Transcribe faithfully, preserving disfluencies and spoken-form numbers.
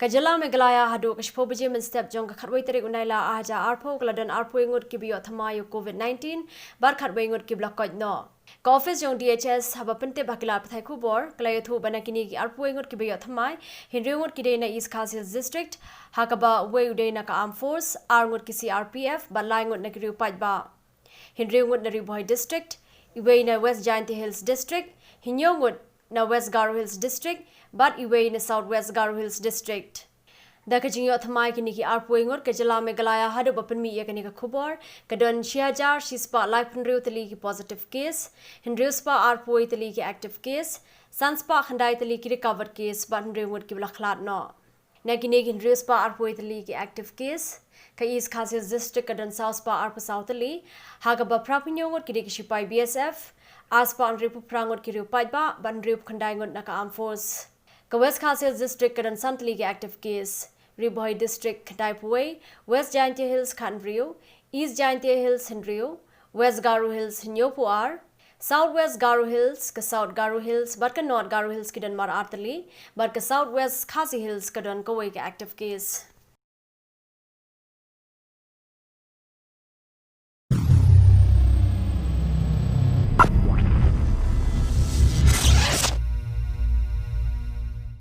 Ka jylla Meghalaya haduh ka shiphew baje mynstep jong ka khatwei tarik u Nailar arhajar arphew ka la don arphew wei ngut kiba ïoh thymmai ïa u COVID nineteen bad khatwei ngut kiba la koit noh. Ka ophis jong D H S haba pyntip ha ki lad pathai khubor ka la ïathuh ba na kine ki arphew wei ngut kiba ïoh thymmai, hynriew ngut ki dei na East Khasi Hills District, ha kaba uwei u dei na ka Armed Force, ar ngut ki C R P F bad lai ngut na ki riew paidbah. Hynriew ngut na Ri Bhoi District, iwei na West Jaintia Hills District, hynñiew ngut na West Garo Hills District bad iwei na South West Garo Hills District. Da ka jingïoh thymmai kine ki arphew wei ngut, ka jylla Meghalaya haduh ba pynmih ïa kane ka khubor ka don shi hajar shi spah laiphew hynriew tylli ki positive case, hynriew spah arphew wei tylli ki active case, san spah khyndai tylli ki recovered case bad hynriew ngut kiba la khlad noh. Na kine ki hynriew spah arphew wei tylli ki active case, ka East Khasi Hills District ka don saw spah arphew saw tylli, ha kaba phraphew hynñiew ngut ki dei ki shipai B S F, ar spah hynriewphew phra ngut ki riew paidbah bad hynriewphew khyndai ngut na ka Armed Force. Ka West Khasi Hills District ka don san tylli ki active case, Ri Bhoi District khyndaiphew wei, West Jaintia Hills khathynriew, East Jaintia Hills hynriew, West Garo Hills hynñiewphew ar, South West Garo Hills, ka South Garo Hills bad ka North Garo Hills ki don mar ar tylli, bad ka South West Khasi Hills ka don kawei ka active case.